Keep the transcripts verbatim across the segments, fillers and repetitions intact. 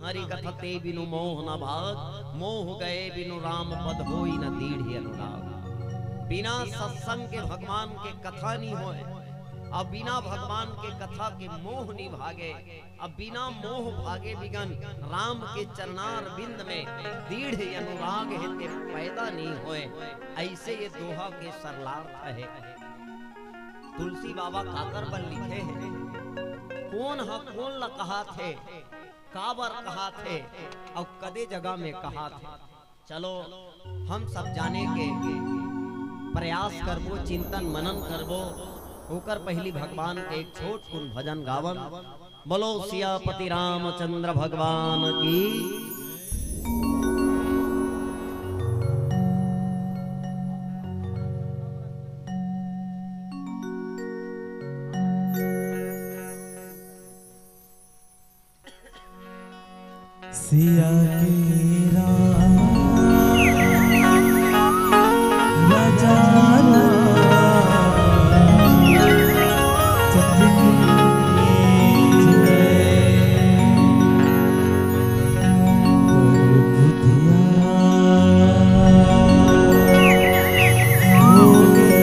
हरि कथा ते बिनु मोह न भाग, मोह गए बिनु राम पद होई न दृढ़ अनुराग। बिना सत्संग के भगवान के कथा नहीं होए, अब बिना भगवान के कथा के मोह नहीं भागे, अब बिना मोह भागे बिगन राम के चरणार बिंद में दृढ़ अनुराग हे ते पैदा नहीं होए। ऐसे ये दोहा के सरलार्थ है। तुलसी बाबा काकर बल लिखे हैं, कोन ह कोन ल कहात हे, काबर कहात हे, अउ कदे जगह में कहात हे। चलो, हम सब जाने के प्रयास करबो, चिंतन मनन करबो। ओकर पहली भगवान के एक छोट कुन भजन गावन। बोलो सियापति रामचंद्र भगवान की। सिया के राम राजा राम सतगुरु की जय। प्रभु ध्यान हो रे।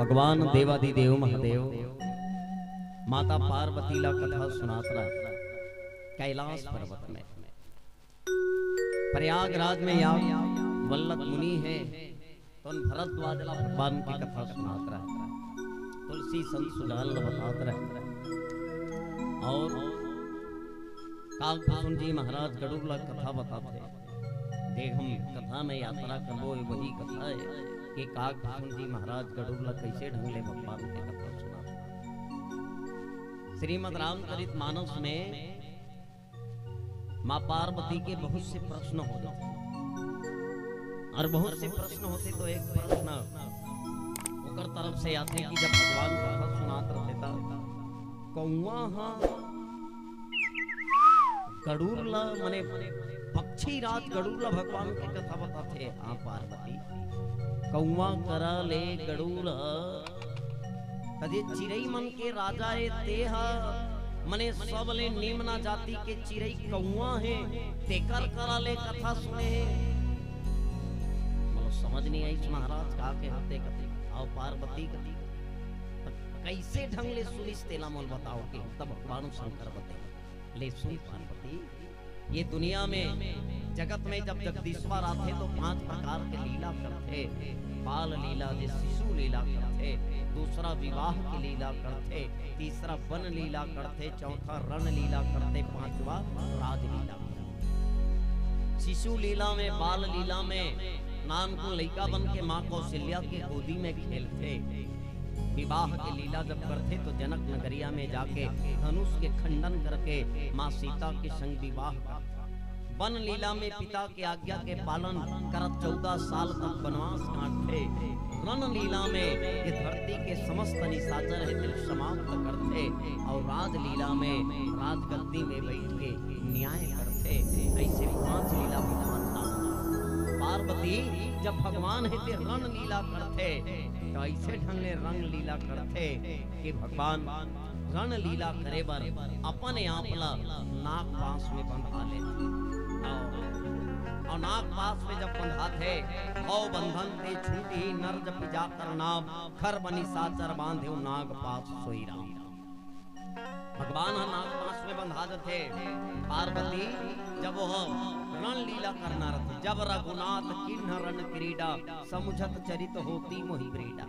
भगवान देवादिदेव महादेव माता पार्वती ला कथा सुनात रहय कैलाश पर्वत में। प्रयागराज में यावल्लक मुनि हे, तो भरद्वाज ला भगवान के कथा सुनात रहय, तुलसी संत सुजान ला बतात रहय। और काकभुसुंड जी महाराज गरुड़ ला कथा बताथे। देख, हम कथा में यात्रा करबो, ये वही कथा हे कि काकभुसुंड जी महाराज गरुड़ ला कैसे ढंग ले भगवान के कथा सुनाथे। श्रीमद् रामचरित मानस में माँ पार्वती के बहुत से प्रश्न होथे, और बहुत से प्रश्न होथे तो एक प्रश्न ओकर तरफ से आथे कि जब भगवान कथा सुनात रहथे त कौआ ह गरुड़ ला, माने पक्षी राज गरुड़ ला भगवान के कथा बताथे। हाँ पार्वती, कौआ करा ले गरुड़ ह, त जे चिरई मन के राजा ए ते ह, माने सब ले निम्न जाति के चिरई कौआ हे, तेकर करा ले कथा सुने हे। मतलब समझ नहीं आइस महाराज का के होथे कथे। अउ पार्वती कथे, "त कैसे ढंग ले सुनिस तेला मोल बताओ," के तब भगवान शंकर बताथे। ले सुन पार्वती, ये दुनिया में, जगत में जब जगदीश्वर आथे तो पांच प्रकार के लीला करथे। बाल लीला, जे शिशु लीला करथे, दूसरा विवाह के लीला करथे, तीसरा वन लीला करथे, चौथा रण लीला करथे, पांचवा राजलीला करथे। शिशु लीला में, बाल लीला में नानकुन लइका बन के माँ कौशल्या के गोदी में खेलथे। विवाह के लीला जब करथे तो जनक नगरिया में जाके धनुष के खंडन करके माँ सीता के संग विवाह करथे। वन लीला में पिता के आज्ञा के पालन करत चौदह साल तक वनवास काटथे। रण लीला में ये धरती के समस्त निशाचर हे तेला समाप्त करथे, और राजलीला में राजगद्दी में बैठ के न्याय करथे। ऐसे पांच लीला भगवान का। पार्वती जब भगवान हे ते रण लीला करथे, तो ऐसे ढंग ले रण लीला करथे कि भगवान रण लीला करे बर अपने आप ला नाग पाश में बंधा लेथे। और, और नाग पाश में जब बंधाथे, "भव बंधन ते छूटही नर जपि जाकर नाम, खर बनि साचर बांधेउ नाग पाश सोई राम।" भगवान ह नाग पाश में बंधा देथे। पार्वती जब वो रण लीला करना रहथे, "जब रघुनाथ किन्ह रण क्रीडा, समुझत चरित होती मोहि पीडा।"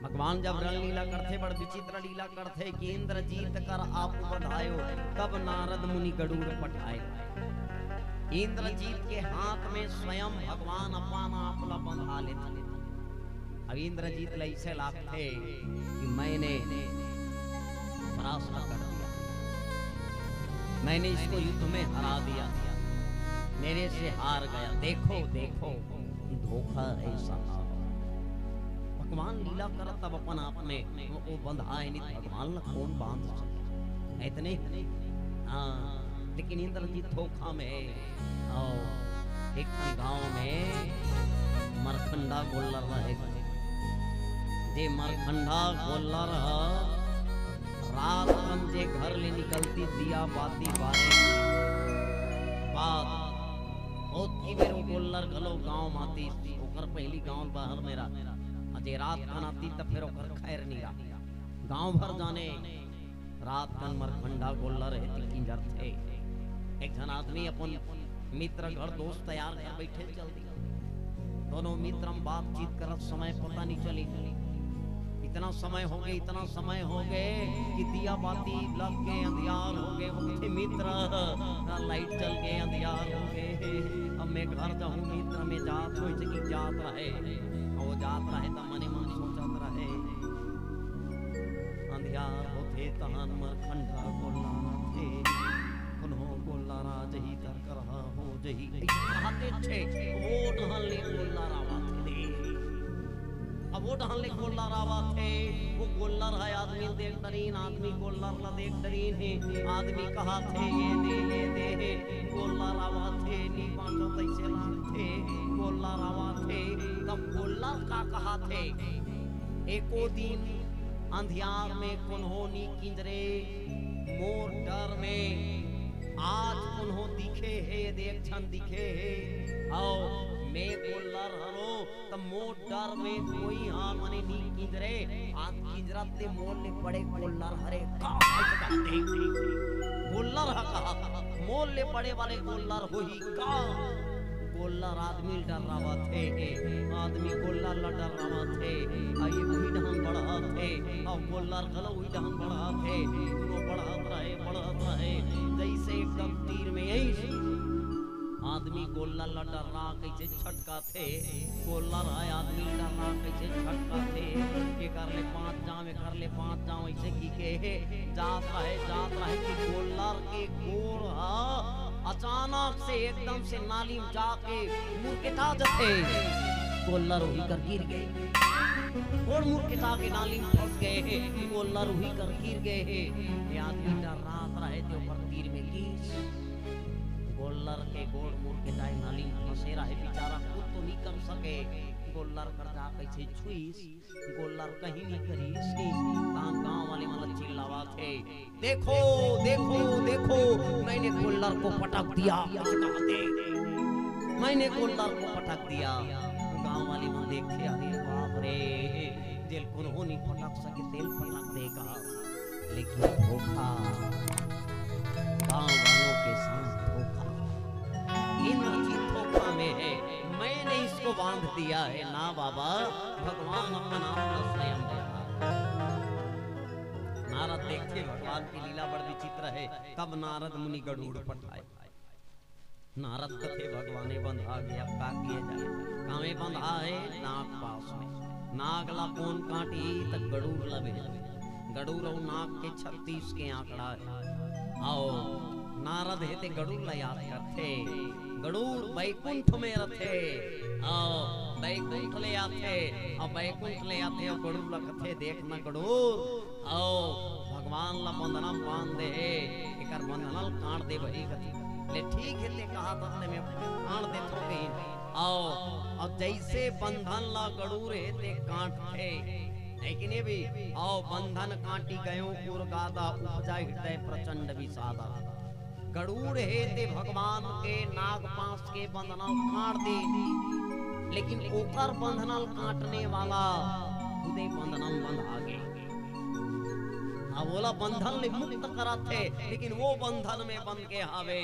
भगवान जब रण लीला करथे, बड़ विचित्र लीला करथे कि इंद्रजीत कर आप बंधायो, तब नारद मुनि गरुड़ पठायो। इंद्रजीत के हाथ में स्वयं भगवान अपन आप ला बंधा लेथे। अब इंद्रजीत ला ऐसे लागथे कि मैंने परास्त कर दिया, मैंने इसको युद्ध में हरा दिया, मेरे से हार गया। देखो, देखो, धोखा है साला। भगवान लीला करत तब अपन आप में वो, वो बंधाय नहीं, भगवान ला कौन बांध सके? इतने, हाँ, लेकिन इंद्रजीत धोखा में है। और एक ठन गांव में मरखंडा गोल्लर रहे। जे मरखंडा गोल्लर ह, रात कन जे घर ले निकलतिस दिया बाती बारे, बात ओतकी बेर वो गोल्लर घलो गांव म आतिस, ओकर पहिली गांव बाहर में रहा। अजे रात कन आतिस त फेर ओकर खैर नी रहा। गांव भर जाने रात कन मरखंडा गोल्लर हे ती किंजरथे। एक झन आदमी अपन मित्र घर दोस्त यार घर बैठे चल दी। दोनों मित्र हम बातचीत करत समय पता नहीं चली, इतना समय हो गए, इतना समय हो गए कि दिया बाती लग गए, अंधियार हो गए। वो कथे, "मित्र, ना लाइट चल गए, अंधियार हो गए, अब मैं घर जाहूं मित्र, मैं जात हो, जगी जात रहे।" और वो जात रहे त मने मन सोचत रहे, अंधियार होथे तहन मरखंडा गोल्लर आथे, कोनो गोल्लर आ जही, तरकरहा हो जही, अइसे कहत हे, वो डहन ले गोल्लर आवत हे। अब वो डहन ले गोल्लर आवत हे, वो गोल्लर हे, आदमी देख डरीन, आदमी गोल्लर ला देख डरीन हे, आदमी कहत हे, "ये दे, ये दे हे, गोल्लर आवत हे, नी बांचो तइसे लागथे, गोल्लर आवत हे।" तब गोल्लर का कहत हे, एको दिन अंधियार में कोनो नी किंजरे, मोर डर में आज कोनो दिखे हे, देख झन दिखे हे, अउ मैं गोल्लर हरों, त मोर डर में कोई हा मने नी किंजरे। आज किंजरत ते मोर ले बड़े गोल्लर हरे का। गोल्लर हा कहा, मोर ले बड़े वाले गोल्लर होही का। गोल्लर आदमी ल डर्रावत हे, आदमी गोल्लर ल डर्रावत हे। अउ ये उही डहन बढ़त हे, अउ गोल्लर घलो उही डहन बढ़त हे। दूनों बढ़त रहे, बढ़त रहे, जइसे एकदम तीर में अइस। आदमी गोल्लर ल डर्रा कइसे छटकथे, गोल्लर ह आदमी ल डर्रा कइसे छटकथे, एकर ले बाँच जाँव, एकर ले बाँच जाँव, अइसे कहिके जात रहे, जात रहे कि गोल्लर के गोड़ ह अचानक से एकदम से नाली म जाके मुरकेटा जथे। गोल्लर उही कर गिर गे, गोड़ मुरकेटा के नाली म फँस गे हे, गोल्लर उही कर गिर गे हे। ये आदमी डर्रात रहे ते ओकर तीर में गिस। गोल्लर के गोड़ मुरकेटाय नाली म फँसे रहे, बेचारा कुछ तो नी कर सके। गोल्लर कर जा कइसे छुइस, गोल्लर कहीं नी करिस। तहान गाँव वाले मन ल चिल्लावत हे, "देखो, देखो, देखो, मैंने गोल्लर को पटक दिया।" कइसे कहत हे, "मैंने गोल्लर को पटक दिया।" गाँव वाले मन देखथे, "अरे बाप रे, जेला कोनो नी पटक सके, तेला पटक दे गा।" लेकिन धोखा, गांव वालों के साथ धोखा। इंद्रजीत धोखा में है, मैंने इसको बांध दिया है। ना बाबा, भगवान अपन आप ल स्वयं देखा। नारद देखथे भगवान के लीला बड़ विचित्र है। तब नारद मुनि गरुड़ पठाए। नारद कथे, "भगवाने बंधा गे, अब का किया जाए?" कामे बंधा हे? नाग पास में। नाग ला कोन काटही? त गरुड़ ला भेज। गरुड़ अउ नाग के छत्तीस के आंकड़ा हे। अउ नारद हे ते गरुड़ ला याद करथे। गरुड़ बैकुंठ में रथे। अउ बैकुंठ ले आथे, अउ बैकुंठ ले आथे, अउ गरुड़ ला कथे, "देख न गरुड़, अउ भगवान ला बंधना म बांध दे हे, एकर बंधना ल काट दे भई," कथे। ले ठीक हे, ते कहा त ले मैं काट देथों कहिन। अउ, अउ जइसे बंधन ला गरुड़ हे ते काटथे, लेकिन ये भी, अउ बंधन काटी गयो उर गादा, उपजा हृदय प्रचंड विषादा। गरुड़ हे ते भगवान के नागपाश के बंधना ल काट दे, लेकिन ओकर बंधना ल काटने वाला खुदे बंधना म बंधा गे। अब ओला बंधन ले मुक्त करत हे, लेकिन वो बंधन में बंध के हावे।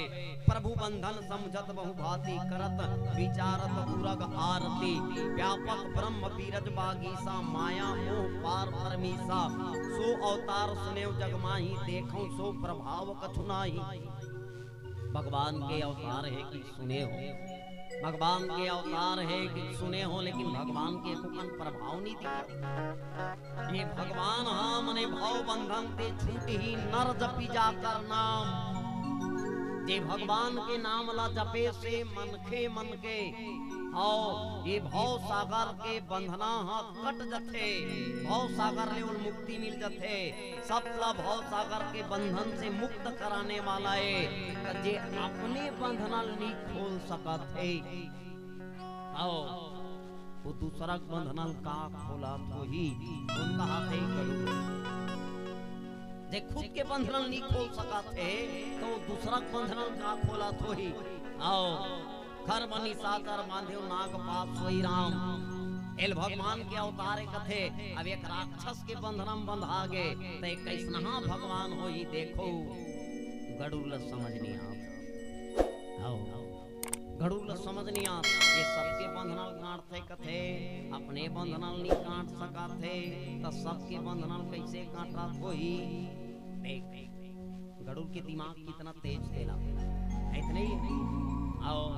प्रभु बंधन समझत बहुभांति, करत विचारत उरग आरती। व्यापक ब्रह्म बीरज बागीसा, माया मोह पार परमीसा। सो अवतार सुनेव जग माही, देखो सो प्रभाव कछु नाही। भगवान के अवतार हे कि सुने हो, भगवान के अवतार हे कि सुने हो, लेकिन भगवान के एको कन प्रभाव नी दिखत। ये भगवान हा मने भव बंधन ते छूटही, नर जपी जाकर नाम। जे भगवान के नाम ला जपे से मनखे मन के, अउ ये भव सागर के बंधना हा कट जथे, भव सागर ले ओला मुक्ति मिल जथे। सबला भव सागर के बंधन से मुक्त कराने वाला हे, त जे अपने बंधना ल नी खोल सकत हे, अउ वो दूसरा के बंधना ल का खोलत होही, ओला कहाथे गरुड़। जे खुद के बंधना ल नी खोल सकत हे, त वो दूसरा के बंधना ल का खोलत होही। अउ खर बनी साकर बांधेव नाग पास सोई राम। एला भगवान के अवतार हे कथे, अब एक राक्षस के बंधना म बंधा गे, त ये कइसनहा भगवान होही देखो। गरुड़ ल समझ नी आत। हव। गरुड़ ल समझ नी आत। ये सबके बंधना ल काटथे कथे, अपने बंधना ल नी काट सकत हे, त सबके बंधना ल कइसे काटत होही? देख, गरुड़ के दिमाग कितना तेज तेला, है कि नहीं? अउ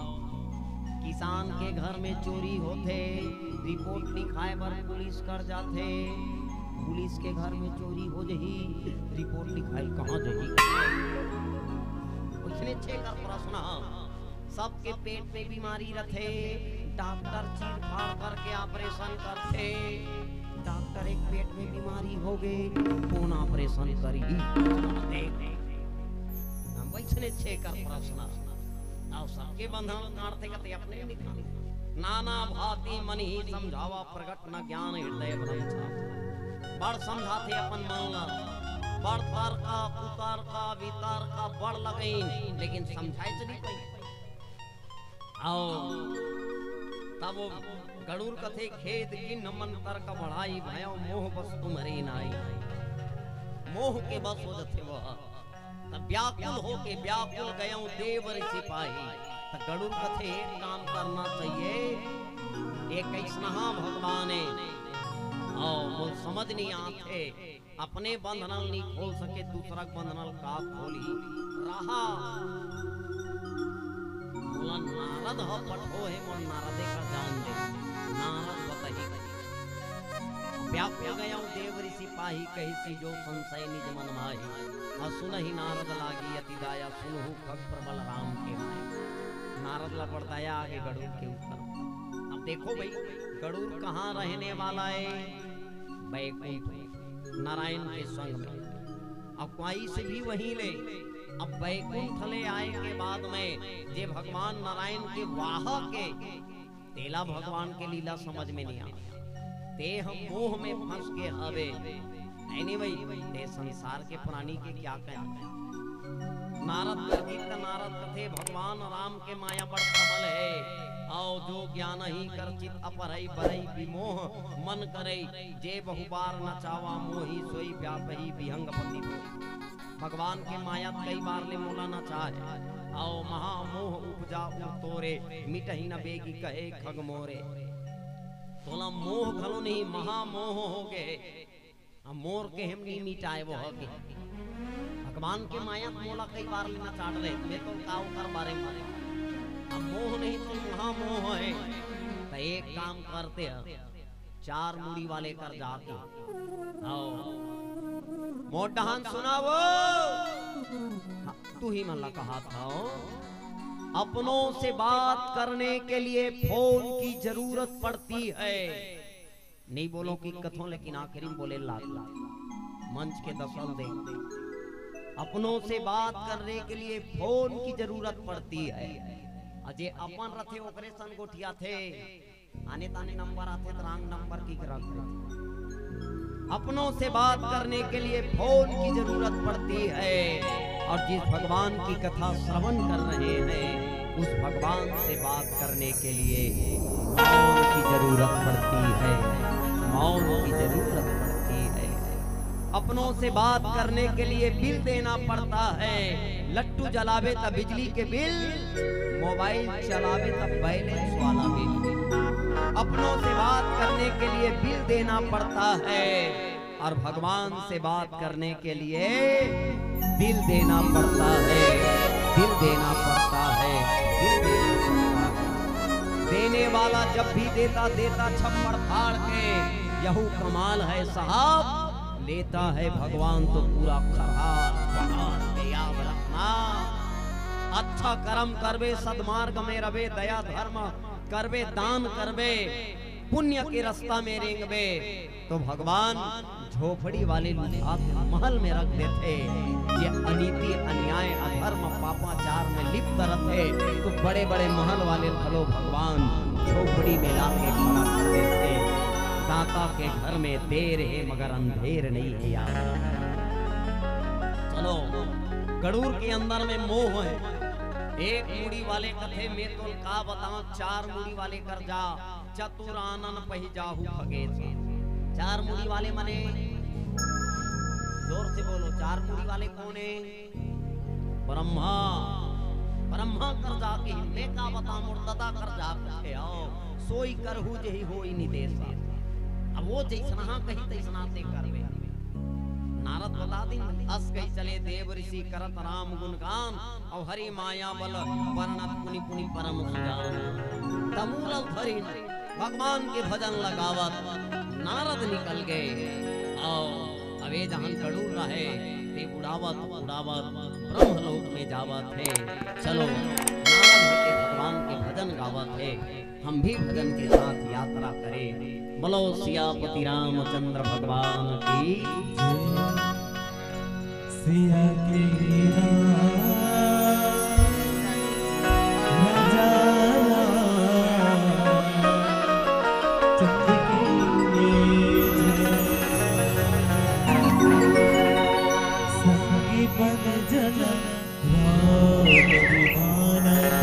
किसान के घर में चोरी होथे, रिपोर्ट लिखाए बर पुलिस कर जाथे, पुलिस के घर में चोरी हो जही, रिपोर्ट लिखाए कहाँ जही? ओइसने छे कर प्रश्न ह। सबके पेट में बीमारी रथे, डॉक्टर चीर फाड़ करके ऑपरेशन करथे। डॉक्टर एक पेट में बीमारी हो गे, कोन ऑपरेशन करही? देख, हम वइसने छे कर प्रश्न। अउ सबके बंधन काटथे कथे अपने निकाल। नाना भांति मन ही समझावा, प्रगट न ज्ञान हृदय भ्रम छाप। बड़ समझाथे अपन मन ला, बड़ तर्क, कुतर्क, वितर्क बड़ लगइन, लेकिन समझाए च नी पाई। अउ अब गरुड़ कथे, खेद कीन्ह मन तर्क बढ़ाई, भयो मोह बस तुम्हरे नाई। मोह के बस हो जथे वह, तब व्याकुल होके व्याकुल गयो देव ऋषि पाही। त गरुड़ कथे, एक काम करना चाहिए, एक ऐसनहा भगवान हे, अउ मोर समझ नहीं आथे, अपने बंधन ल नहीं खोल सके, दूसरा के बंधन ल का खोलही। रहा, मोला नारद ह पठो हे, मोर नारदे कर जान दे, नारद बताही। व्याकुल गयो देव ऋषि पाही, कहिस जो संशय निज मन माही। अउ सुनहि नारद लागी अति दाया, सुनहु खग प्रबल राम के माया। नारद ला बड़ दया आगे गरुड़ के ऊपर। अब देखो भाई, गरुड़ कहाँ रहने वाला हे? बैकुंठ, नारायण के संग में। अब काइस भी वहीं ले, अब बैकुंठ ले आए के बाद में जे भगवान नारायण के वाहक हे, तेला भगवान के लीला समझ में नहीं आवे। ते ह मोह में फंस के हवे। नहीं, नहीं भाई, ते संसार के प्राणी के क्या कहे? नारद कर गीत, नारद कथे, भगवान राम के माया बड़ प्रबल हे। अउ जो ज्ञानहि कर चित अपरई, बरई विमोह मन करई, जे बहुबार नचावा मोहि, सोई व्यापही विहंग पति मोहि। भगवान के माया कई बार ले मोला नचाय, अउ महामोह उपजा उर तोरे, मिटहि न बेगी कहे खग मोरे। तोला मोह घलो नहीं, महामोह हो गे। अब मोर के हम नहीं मिटाए वो हो गे। भगवान के माया मोला कई बार ले नचात रहे, मैं तो का ओकर बारे में। अब मोह नहीं तो महामोह हे, त एक काम करते हैं, चार मुड़ी वाले कर जाके। आओ। मोर डहन सुनावो। हाँ, तुही मन ला कहा था। अपनों से बात करने के लिए फोन की जरूरत पड़ती है। नहीं बोलो कि कथों, लेकिन आखिरी में बोले लाग लाग। मंच के दखल दे। अपनों से बात करने के लिए फोन की जरूरत पड़ती है। अजय अपन रथे ओकरे संग गोठियाथे। आने ताने नंबर आथे त रॉन्ग नंबर की रख देथे। अपनों से बात करने के लिए फोन की जरूरत पड़ती है, और जिस भगवान की कथा श्रवण कर रहे हैं, उस भगवान से बात करने के लिए मौन की जरूरत पड़ती है, मौन की जरूरत पड़ती है। अपनों से बात करने के लिए बिल देना पड़ता है। लट्टू जलावे त बिजली के बिल, मोबाइल चलावे त बैलेंस वाला बिल। अपनों से बात करने के लिए बिल देना पड़ता है, और भगवान से बात करने के लिए दिल देना पड़ता है, दिल देना पड़ता है, दिल देना पड़ता है। देने वाला जब भी देता, देता छप्पड़ फाड़ के, यहू कमाल है साहब। लेता है भगवान तो पूरा खराब पहाड़ के। याद रखना, अच्छा कर्म करबे, सदमार्ग में रबे, दया धर्म करबे, दान करबे, पुण्य के रास्ता में रेंगबे, तो भगवान झोपड़ी वाले ल उठा के महल में रख देथे। ये अनीति, अन्याय, अधर्म, पापाचार में लिप्त रथे, तो बड़े-बड़े महल वाले घलो भगवान झोपड़ी में लाके खड़ा कर देथे। दाता के घर में देर हे मगर अंधेर नहीं हे यार। चलो, गरुड़ के अंदर में मोह हे। एक मुड़ी वाले कथे, मैं तो का बताओं, चार मुड़ी वाले कर जा, चतुरानन पहि जाहु खगेश। चार मुड़ी वाले मने, जोर से बोलो, चार मुड़ी वाले कोन हे? ब्रह्मा। ब्रह्मा कर जाके, मैं का बता, मोर ददा कर जाके आओ, सोई करहु जेहि होई निदेशा। अब वो जैसनहा कही तैसना ते करबे। नारद बता दिन, अस कही चले देव ऋषि करत राम गुणगान, अउ हरि माया बल वर्णत पुनि पुनि परम सुजान। तमूल धरिन भगवान के भजन लगावत नारद निकल गए। अउ अबे जहन गरुड़ रहे, ते उड़ावत उड़ावत ब्रह्मलोक में जावत हे। चलो, नारद के भगवान के भजन गावत हे, हम भी भजन के साथ यात्रा करें। बोलो सियापति रामचंद्र भगवान की। सिया के राम राजा राम चंद्र की जय। संगी बन जन राम दीवाना।